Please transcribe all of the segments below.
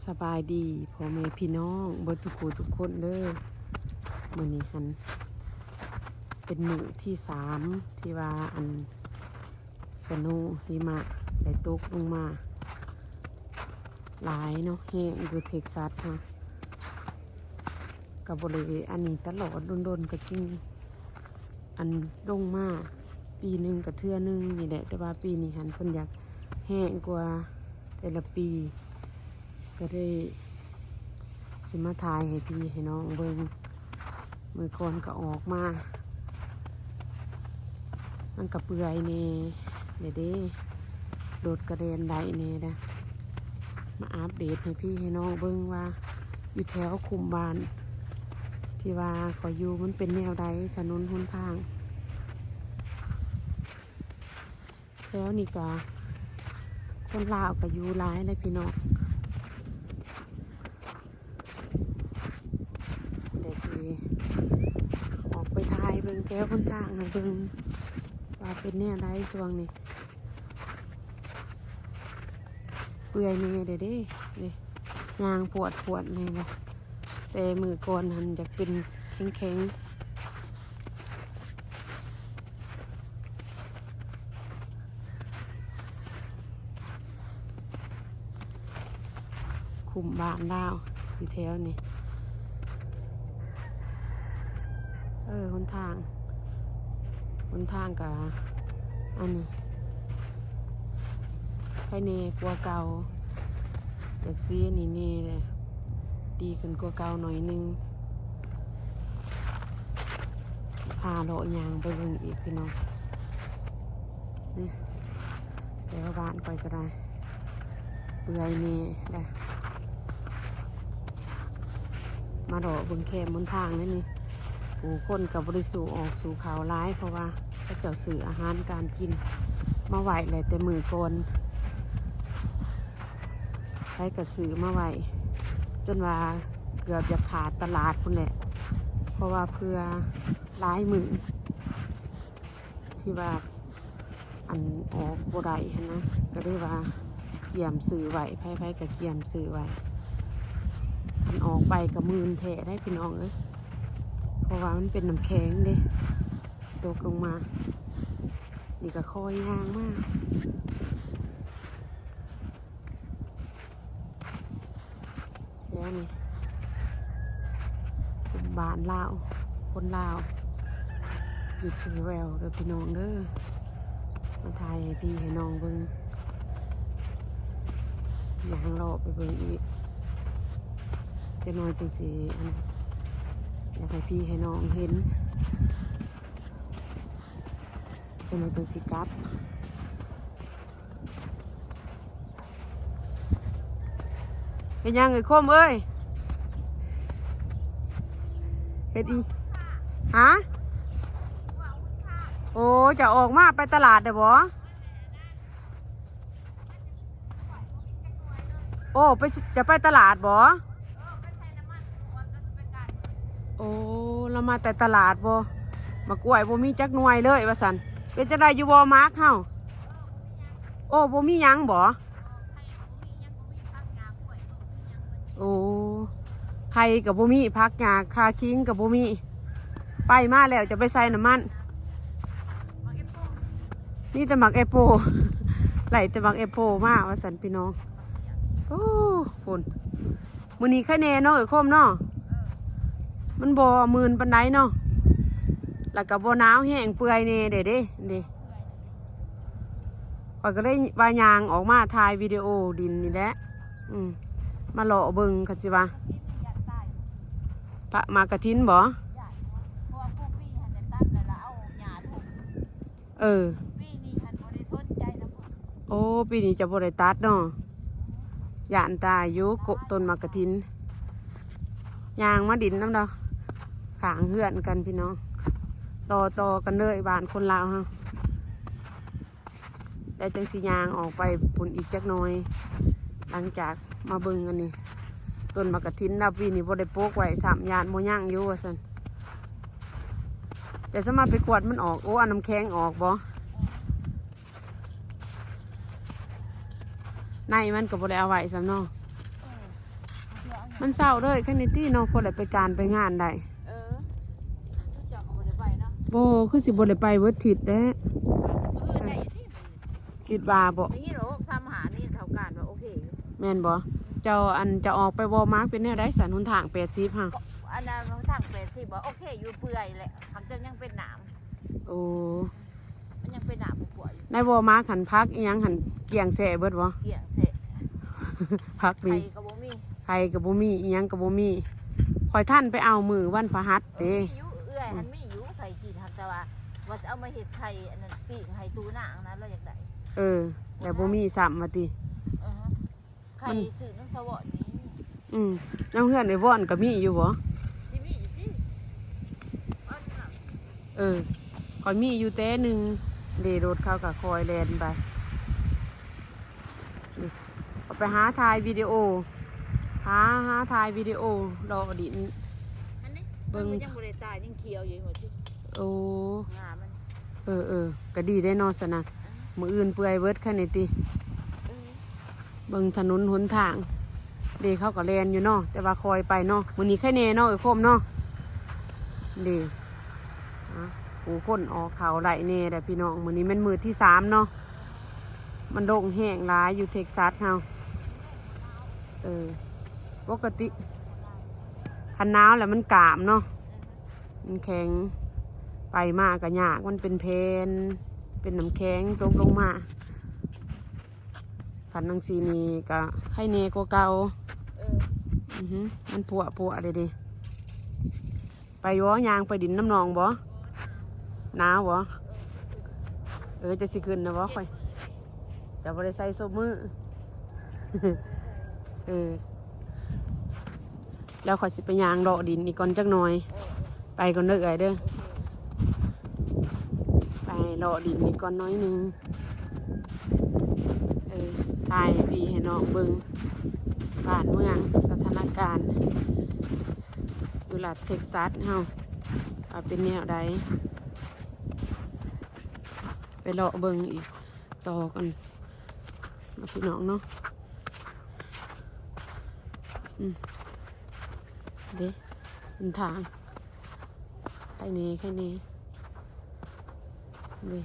ສະບາຍດີພໍ່ແມ່ພີ່ນ້ອງເບິດທຸກຜູ້ທຸກຄົນເດີ. ມື້ນີ້ຫັ້ນເປັນມື້ທີສາມທີ່ວ່າອັນສະໂນຫິມະໄດ້ຕົກລົງມາຫຼາຍເນາະ ແຮງຢູ່ເທັກຊັສເຮົາ ກໍບໍ່ໄດ້ອັນນີ້ຕະຫຼອດ ດົນໆກໍຈຶ່ງ ອັນລົງມາປີໜຶ່ງກໍເທື່ອໜຶ່ງນີ້ແຫຼະ ແຕ່ວ່າປີນີ້ຫັ້ນເພິ່ນຢາກແຮງກວ່າແຕ່ລະປີ ກໍເລີຍຊິມາຖ່າຍໃຫ້ພີ່ໃຫ້ນ້ອງເບິ່ງ. ມື້ກ່ອນກໍອອກມາ ມັນກໍເປື່ອຍແດ່ແລ້ວເດ້ ລົດກໍແລ່ນໄດ້ແດ່ລະ. ມາອັບເດດໃຫ້ພີ່ໃຫ້ນ້ອງເບິ່ງວ່າ ຢູ່ແຖວຄຸ້ມບ້ານທີ່ວ່າຂ້ອຍຢູ່ມັນເປັນແນວໃດ ຖະໜົນຫົນທາງ. ແຖວນີ້ກະຄົນລາວກະຢູ່ຫຼາຍເລີຍພີ່ນ້ອງ. ດຽວຊິອອກໄປຖ່າຍເບິ່ງແຖວຫົນທາງໃຫ້ເບິ່ງວ່າເປັນແນວໃດຊ່ວງນີ້. ເປື່ອຍແດ່ເດ້ ເດ້ ຍ່າງປວດໆແດ່ລະ ແຕ່ມື້ກ່ອນຫັ້ນຢາກເປັນແຂງໆ. ຄຸ້ມບ້ານລາວຢູ່ແຖວນີ້ ເອີ ຫົນທາງ ຫົນທາງກະອັນນີ້ ໄຄແນ່ກວ່າເກົ່າ ຈາກສີອັນນີ້ແນ່ແຫຼະ ດີຂຶ້ນກວ່າເກົ່າໜ້ອຍໜຶ່ງ. ຊິພາເລາະຍ່າງໄປເບິ່ງອີກພີ່ນ້ອງ ນີ້ ແຖວບ້ານຂ້ອຍກໍໄດ້ ເປື່ອຍແດ່ລະ. ມາເລາະເບິ່ງແຄມຫົນທາງແລ້ວນີ້ ຜູ້ຄົນກໍບໍ່ໄດ້ສູ້ອອກສູ້ເຂົ້າຫຼາຍ ເພາະວ່າເຂົາເຈົ້າຊື້ອາຫານການກິນມາໄວ້ແຫຼະ ແຕ່ມື້ກ່ອນໃຜກໍຊື້ມາໄວ້ ຈົນວ່າເກືອບຈະຂາດຕະຫຼາດພຸ້ນແຫຼະ ເພາະວ່າເຜື່ອຫຼາຍມື້ ທີ່ວ່າອັນອອກບໍ່ໄດ້ຫັ້ນນະ ກໍເລີຍວ່າກຽມຊື້ໄວ້ ໃຜໆກໍກຽມຊື້ໄວ້. ອັນອອກໄປກໍມື່ນແທ້ໄດ໋ພີ່ນ້ອງເອີຍ ເພາະວ່າມັນເປັນນ້ຳແຂງເດ້ ຕົກລົງມາ. ນີ້ກໍຄ່ອຍຍ່າງມາ ແຖວນີ້ ກຸ່ມບ້ານລາວ ຄົນລາວຢູ່ທີ່ແວວເດີພີ່ນ້ອງເດີ ມາຖ່າຍໃຫ້ພີ່ໃຫ້ນ້ອງເບິ່ງ ຍ່າງເລາະໄປເບິ່ງອີກ ຈັກໜ້ອຍຈັ່ງຊິອັນ ຢາກໃຫ້ພີ່ໃຫ້ນ້ອງເຫັນ ຈັກໜ້ອຍຈັ່ງຊິກັບ. ເຮັດຫຍັງເອີຍຄົມເອີຍ ເຮັດອີ ຮະ ໂອ້ ຈະອອກມາໄປຕະຫຼາດໄດ້ບໍ່? ໂອ້ ໄປ ຈະໄປຕະຫຼາດບໍ່? ໂອ້ ລາວມາແຕ່ຕະຫຼາດບໍ່? ໝາກກ້ວຍບໍ່ມີຈັກໜ່ວຍເລີຍວ່າຊັ້ນ ເປັນຈັ່ງໃດຢູ່ບໍ່ ໝາກເຮົາ? ໂອ້ ບໍ່ມີຫຍັງບໍ່? ໂອ້ ໄຂ່ກໍບໍ່ມີ ຜັກຫຍ້າ ຂ່າຄີງກໍບໍ່ມີ ໄປມາແລ້ວຈະໄປໃສ່ນ້ຳມັນ ມີແຕ່ໝາກແອບໂປ ໄລ່ແຕ່ໝາກແອບໂປມາວ່າຊັ້ນພີ່ນ້ອງ. ໂອ້ ພຸ້ນ ມື້ນີ້ໄຄແນ່ເນາະ ເອີ ຄົມເນາະ ມັນບໍ່ມື່ນປານໃດເນາະ ແລ້ວກໍບໍ່ໜາວແຮງ ເປື່ອຍແນ່ເດ້ ເດ້ ເດ້. ຂ້ອຍກໍເລີຍວ່າຍ່າງອອກມາຖ່າຍວິດີໂອດິນນີ້ແຫຼະ ອືມ ມາເລາະເບິ່ງ ຄັນຊິວ່າ ພະ ໝາກກະຖິນບໍ? ເອີ ປີນີ້ຫັ້ນບໍ່ໄດ້ສົນໃຈນຳເພິ່ນ ໂອ້ ປີນີ້ຈະບໍ່ໄດ້ຕັດເນາະ ຢ້ານຕາຍຢູ່ ໂກະ ຕົ້ນໝາກກະຖິນ ຍ່າງມາດິນນຳດອກ ຂ້າງເຮືອນກັນພີ່ນ້ອງ ຕໍ່ໆກັນເລີຍ ບ້ານຄົນລາວເຮົາ. ແລ້ວຈັ່ງຊິຍ່າງອອກໄປພຸ້ນອີກຈັກໜ່ອຍ ຫຼັງຈາກມາເບິ່ງອັນນີ້ ຕົ້ນໝາກກະຖິນລາວປີນີ້ບໍ່ໄດ້ປົກໄວ້ຊ້ຳ ຢ້ານບໍ່ຍັງຢູ່ວ່າຊັ້ນ. ແຕ່ສາມາດໄປກວດມັນອອກ ໂອ້ ເອົານ້ຳແຂງອອກບໍ? ໃນມັນກໍບໍ່ໄດ້ເອົາໄວ້ຊ້ຳເນາະ ເອີ ມັນເຊົ້າເລີຍ ຄັນນີ້ຕິເນາະ ພໍໄດ້ໄປການໄປງານໄດ້. ເອີ ເຈົ້າກໍບໍ່ໄດ້ໄປເນາະ. ບໍ່ ຄືຊິບໍ່ໄດ້ໄປເບິດທິດແຫຼະ. ເອີ ໄດ້ຢູ່ຕິ ຄິດວ່າບໍ່ ໄດ້ຍິນວ່າຫົກສາມຫ້ານີ້ ເຖົ້າການວ່າໂອເຄຢູ່ ແມ່ນບໍ່? ເຈົ້າ ອັນ ເຈົ້າອອກໄປວໍມາເປັນແນວໃດຊັ້ນ ຫົນທາງແປດສິບຫັ້ນ? ອັນນັ້ນຫົນທາງແປດສິບບໍ່ ໂອເຄຢູ່ ເປື່ອຍແຫຼະ ຫາກແຕ່ຍັງເປັນນ້ຳ. ໂອ້ ມັນຍັງເປັນນ້ຳບໍ່ປົວຢູ່. ໃນວໍມາຫັ້ນ ຜັກອີ່ຫຍັງຫັ້ນ ກ້ຽງແຊະເບິດບໍ່? ກ້ຽງແຊະ ຜັກນີ້ ໄຂ່ກໍບໍ່ມີ ໄຂ່ກໍບໍ່ມີ ອີ່ຫຍັງກໍບໍ່ມີ. ຂ້ອຍທັນໄປເອົາມື້ວັນພະຫັດເດ້. ເອີ ມີຢູ່ ເອື້ອຍຫັ້ນມີຢູ່ໄຂ່ກິນ ຫາກແຕ່ວ່າ ວ່າຊິເອົາມາເຮັດໄຂ່ອັນນັ້ນ ປີ້ງໃຫ້ຕູນາງນະ ລາວຢາກໄດ້. ເອີ ແຕ່ບໍ່ມີຊ້ຳວ່າຕິ. ເອີ ໄຂ່ ມັນ ຊື້ນຳສະວອນນີ້. ອືມ ນຳເຮືອນໄອ້ວອນກໍມີຢູ່ບໍ່? ຊິມີຢູ່ຕິ. ເອີ ຂ້ອຍມີຢູ່ແຕ່ໜຶ່ງເດ ລົດເຂົາກໍຄ່ອຍແລ່ນໄປ. ນີ້ ເຂົາໄປຫາຖ່າຍວິດີໂອ ຫາ ຫາຖ່າຍວິດີໂອ ເລາະດິນ ອັນນີ້ ເບິ່ງ ມັນຍັງບໍ່ໄດ້ຕາຍ ຍັງຂຽວຢູ່ ເຫັນບໍ່ຕິ? ໂອ້ ງາມັນ. ເອີໆ ກໍດີເດ້ເນາະ ຊັ້ນນະ. ອືມ ມື້ອື່ນເປື່ອຍເບິດ ຄັນນີ້ຕິ. ເອີ ເບິ່ງຖະໜົນຫົນທາງເດ້ ເຂົາກໍແລ່ນຢູ່ເນາະ ແຕ່ວ່າຄ່ອຍໄປເນາະ. ມື້ນີ້ໄຄແດ່ເນາະ ເອີ ຄົມເນາະ ເດ້. ອ່ະ ຜູ້ຄົນອອກເຂົ້າໄລ່ແດ່ແຫຼະພີ່ນ້ອງ. ມື້ນີ້ແມ່ນມື້ທີສາມເນາະ ມັນລົງແຮງຫຼາຍຢູ່ເທັກຊັສເຮົາ. ເອີ ປົກກະຕິ ຄັນໜາວແລ້ວມັນກ້າມເນາະ ມັນແຂງ ໄປມາກໍຍາກ ມັນເປັນແຜ່ນ ເປັນນ້ຳແຂງຕົກລົງມາ. ຄັນຈັ່ງຊີ້ນີ້ກໍໄຄແດ່ກວ່າເກົ່າ. ເອີ ອືຮຶ ມັນປົວໆເດ້ເດ. ໄປບໍ່? ຍ່າງໄປດິນນຳນ້ອງບໍ່? ໜາວບໍ່? ເອີ ຈະຊິຂຶ້ນນະບໍ່? ຂ້ອຍ ຈະບໍ່ໄດ້ໃສ່ໂຊບມື. ເອີ ແລ້ວຂ້ອຍຊິໄປຍ່າງເລາະດິນອີກກ່ອນຈັກໜ່ອຍ. ເອີ ໄປກ່ອນເດີເອື້ອຍເດີ. ໂອເຄ ໄປເລາະດິນອີກກ່ອນໜ້ອຍໜຶ່ງ. ເອີ ຖ່າຍໃຫ້ພີ່ໃຫ້ນ້ອງເບິ່ງ ບ້ານເມືອງ ສະຖານະການຢູ່ລັດເທັກຊັສເຮົາວ່າເປັນແນວໃດ. ໄປເລາະເບິ່ງອີກຕໍ່ກັນເນາະ ພີ່ນ້ອງເນາະ. ອືມ ເດ້ ເປັນທາງ ໄຄແດ່ ໄຄແດ່ ເດ້.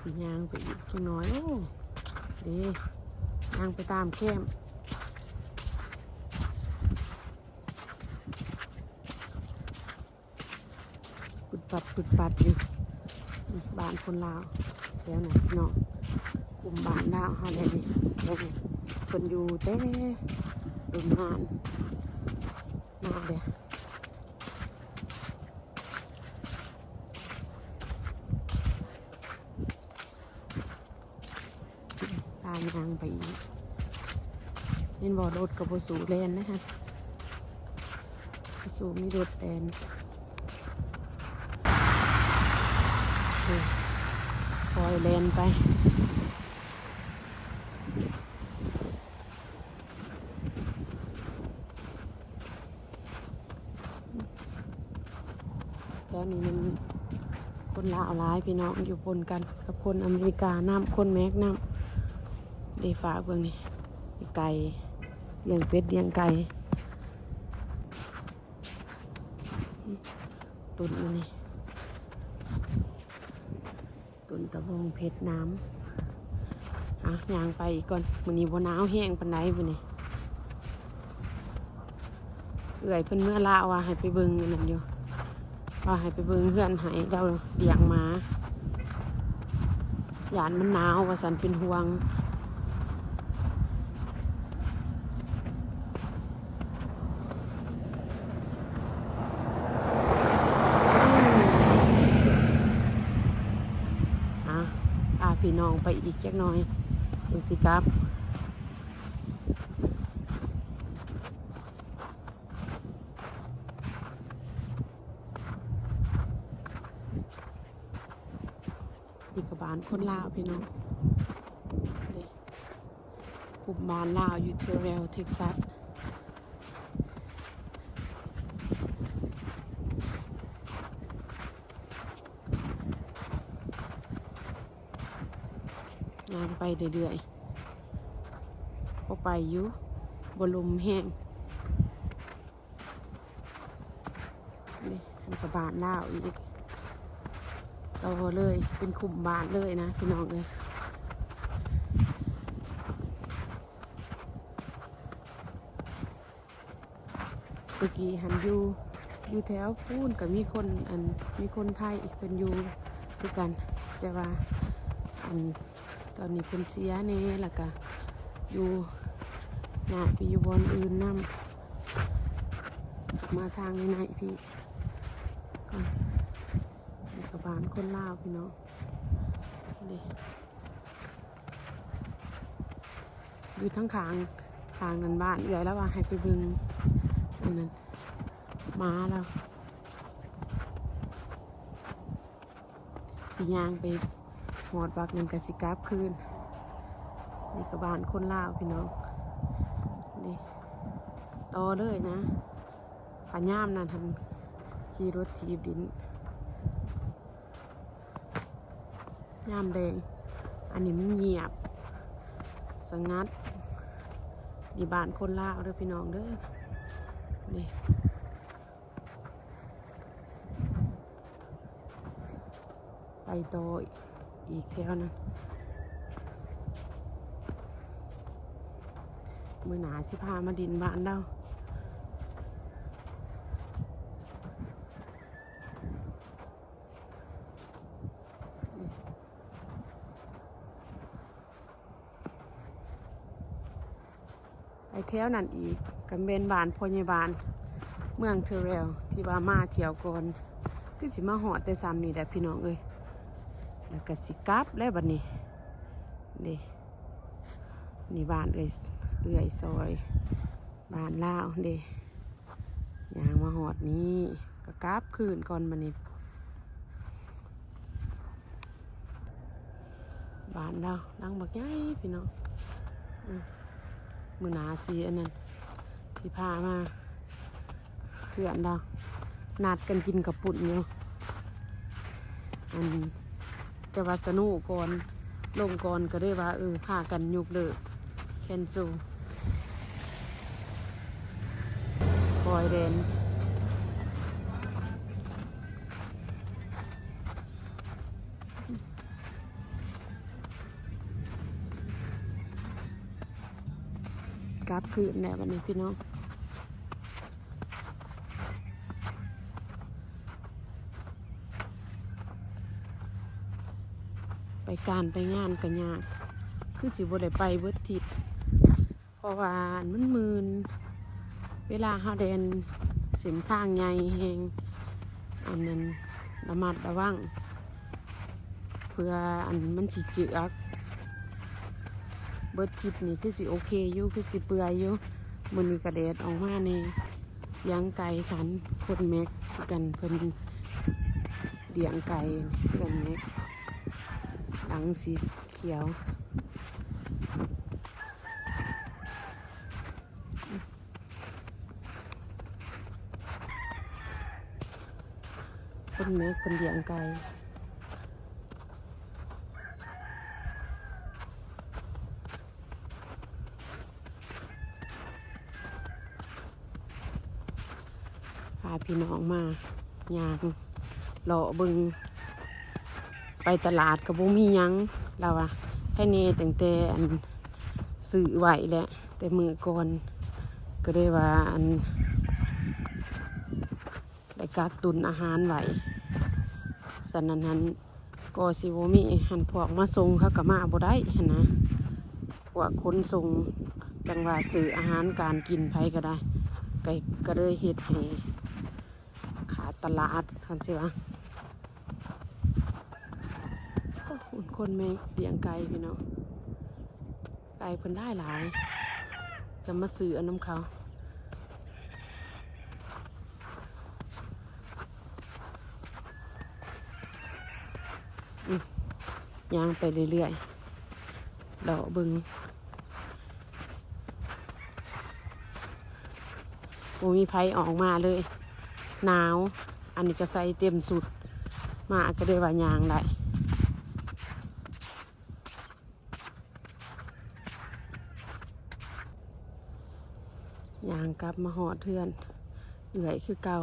ຊິຍ່າງໄປອີກຈັກໜ້ອຍ. ໂອ້ ເດ້ ຍ່າງໄປຕາມແຄມ. ປຶດປັດ ປຶດປັດຢູ່ ບ້ານຄົນລາວແຖວນັ້ນເນາະ. ກຸ່ມບ້ານລາວເຮົາແຫຼະນີ້ ເພິ່ນຢູ່ແຕ່ດົນນານມາເດ້. ພາຍ່າງໄປອີກ ເຫັນບໍ່? ລົດກໍບໍ່ສູ້ແລ່ນນະຮະ ບໍ່ສູ້ມີລົດແລ່ນ. ເອີ ຄ່ອຍແລ່ນໄປ. ແຖວນີ້ມັນຄົນລາວຫຼາຍພີ່ນ້ອງ ຢູ່ປົນກັນກັບຄົນອາເມລິການຳ ຄົນແມັກນຳ. ເດ້ ຝາກເບິ່ງນີ້ ໄກ່ ລ້ຽງເປັດລ້ຽງໄກ່. ຕົ້ນອັນນີ້ ຕົ້ນຕະບອງເພັດນ້ຳ. ອ່ະ ຍ່າງໄປອີກກ່ອນ ມື້ນີ້ບໍ່ໜາວແຮງປານໃດມື້ນີ້. ເອື້ອຍເພິ່ນເມືອລາວວ່າໃຫ້ໄປເບິ່ງອັນນັ້ນຢູ່ ວ່າໃຫ້ໄປເບິ່ງເຮືອນໃຫ້ ລາວລ້ຽງໝາ ຢ້ານມັນໜາວວ່າຊັ້ນ ເປັນຫ່ວງ. ອ່ະ ພາພີ່ນ້ອງໄປອີກຈັກໜ່ອຍ ຈຶ່ງຊິກັບ. ນີ້ກໍບ້ານຄົນລາວພີ່ນ້ອງ ເດ້ ກຸ່ມບ້ານລາວຢູ່ເທີເຣວ ເທັກຊັສ. ຍ່າງໄປເລື້ອຍໆ ພໍໄປຢູ່. ບໍ່ລົມແຮງ. ນີ້ ອັນນີ້ກະບ້ານລາວອີກ ຕໍ່ເລີຍ ເປັນຄຸ້ມບ້ານເລີຍນະພີ່ນ້ອງເອີຍ. ແຕ່ກີ້ຫັ້ນຢູ່ ຢູ່ແຖວພຸ້ນກະມີຄົນ ອັນ ມີຄົນໄທເພິ່ນຢູ່ຄືກັນ ແຕ່ວ່າ ອັນ ຕອນນີ້ເພິ່ນເສຍແດ່ ແລ້ວກະຢູ່ ຍ້າຍໄປຢູ່ບ່ອນອື່ນນຳ. ມາທາງໃນໆ ພີ້ກ່ອນ ນີ້ກະບ້ານຄົນລາວພີ່ນ້ອງເດ້. ຢູ່ທາງຂ້າງ ຂ້າງນັ້ນບ້ານເອື້ອຍລາວວ່າໃຫ້ໄປເບິ່ງ ອັນນັ້ນ ໝາລາວ ຊິຍ່າງໄປຮອດວັກນັ້ນກະຊິກັບຄືນ. ນີ້ກະບ້ານຄົນລາວພີ່ນ້ອງເດ້ ຕໍ່ເລີຍນະ. ພະຍາມນັ້ນຫັ້ນຂີ່ລົດຖີບດິນ ຍາມແລງ ອັນນີ້ມັນງຽບສະຫງັດ. ນີ້ບ້ານຄົນລາວເດີພີ່ນ້ອງເດີ ນີ້ ໄປຕໍ່ອີກແຖວນັ້ນ. ມື້ໜ້າຊິພາມາດິນບ້ານລາວ. ໄປແຖວນັ້ນອີກກະແມ່ນບ້ານພໍ່ໃຫຍ່ບ້ານເມືອງເທີແຣວ ທີ່ວ່າມາທ່ຽວກ່ອນ. ຄືຊິມາຮອດແຕ່ຊ່ຳນີ້ແຫຼະພີ່ນ້ອງເອີຍ ແລ້ວກະຊິກັບແລ້ວບັດນີ້. ນີ້ ນີ້ບ້ານເອື້ອຍ ເອື້ອຍຊອຍ ບ້ານລາວເດ້. ຍ່າງມາຮອດນີ້ກະກັບຄືນກ່ອນບັດນີ້. ບ້ານລາວຫຼັງບັກໃຫຍ່ພີ່ນ້ອງ. ອື ມື້ໜ້າຊິອັນນັ້ນ ຊິພາມາເຮືອນລາວ ນັດກັນກິນເຂົ້າປຸ້ນຢູ່ ອັນ ແຕ່ວ່າສະໂນກ່ອນ ລົງກ່ອນກະເລີຍວ່າ ເອີ ພາກັນຍົກເລີກ ແຄນເຊິລ ຄອຍແລ່ນ ກັບຄືນແລ້ວບັດນີ້ພີ່ນ້ອງ. ໄປການໄປງານກະຍາກ ຄືຊິບໍ່ໄດ້ໄປເບິດທິດ ເພາະວ່າມັນມື່ນ ເວລາເຮົາແລ່ນເສັ້ນທາງໃຫຍ່ແຮງ ອັນນັ້ນ ລະມັດລະວັງ ເພື່ອອັນມັນຊິເຈື່ອກ. ເບິດທິດນີ້ຄືຊິໂອເຄຢູ່ ຄືຊິເປື່ອຍຢູ່. ມື້ນີ້ກະແດດອອກມາແດ່ ສຽງໄກ່ຂັນ ຄົນແມັກຊິກັນ ເພິ່ນລ້ຽງໄກ່ ເຮືອນແມັກ ຫຼັງສີຂຽວ. ຄົນແມັກ ຄົນລ້ຽງໄກ່ ພາພີ່ນ້ອງມາຍ່າງ ເລາະເບິ່ງ ໄປຕະຫຼາດກະບໍ່ມີຫຍັງ ລາວວ່າ ໄຄແນ່ຕັ້ງແຕ່ອັນ ຊື້ໄວ້ແຫຼະ ແຕ່ມື້ກ່ອນ ກະເລີຍວ່າອັນ ໄດ້ກັກຕຸນອາຫານໄວ້. ສະນັ້ນຫັ້ນ ກໍຊິບໍ່ມີຫັ້ນ ພວກມາສົ່ງເຂົາກະມາບໍ່ໄດ້ຫັ້ນນະ ພວກຂົນສົ່ງ ຈັ່ງວ່າຊື້ອາຫານການກິນໃຜກະໄດ້ ກະ ກະເລີຍເຮັດໃຫ້ ຂາດຕະຫຼາດ ຄັນຊິວ່າ. ໂອ້ ຄົນແມ່ລ້ຽງໄກ່ພີ່ນ້ອງ ໄກ່ເພິ່ນຫຼາຍໆ ຈະມາຊື້ເອົານຳເຂົາ. ອື ຍ່າງໄປເລື້ອຍໆ ເລາະເບິ່ງ. ບໍ່ມີໃຜອອກມາເລີຍ ໜາວ ອັນນີ້ກະໃສ່ເຕັມຊຸດ ມາກະເລີຍວ່າຍ່າງໄດ້. ຍ່າງກັບມາຮອດເຮືອນເອື້ອຍຄືເກົ່າ.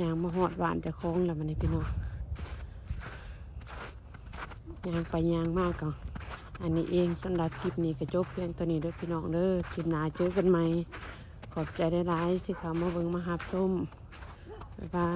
ຍ່າງມາຮອດບ້ານເຈົ້າຂອງແລ້ວບັດນີ້ພີ່ນ້ອງ. ຍ່າງໄປຍ່າງມາກໍ ອັນນີ້ເອງ. ສຳລັບຄລິບນີ້ກໍຈົບພຽງເທົ່ານີ້ເດີພີ່ນ້ອງເດີ. ຄລິບໜ້າເຈີກັນໃໝ່. ຂອບໃຈຫຼາຍໆທີ່ເຂົ້າມາເບິ່ງມາຮັບຊົມ. ບາຍບາ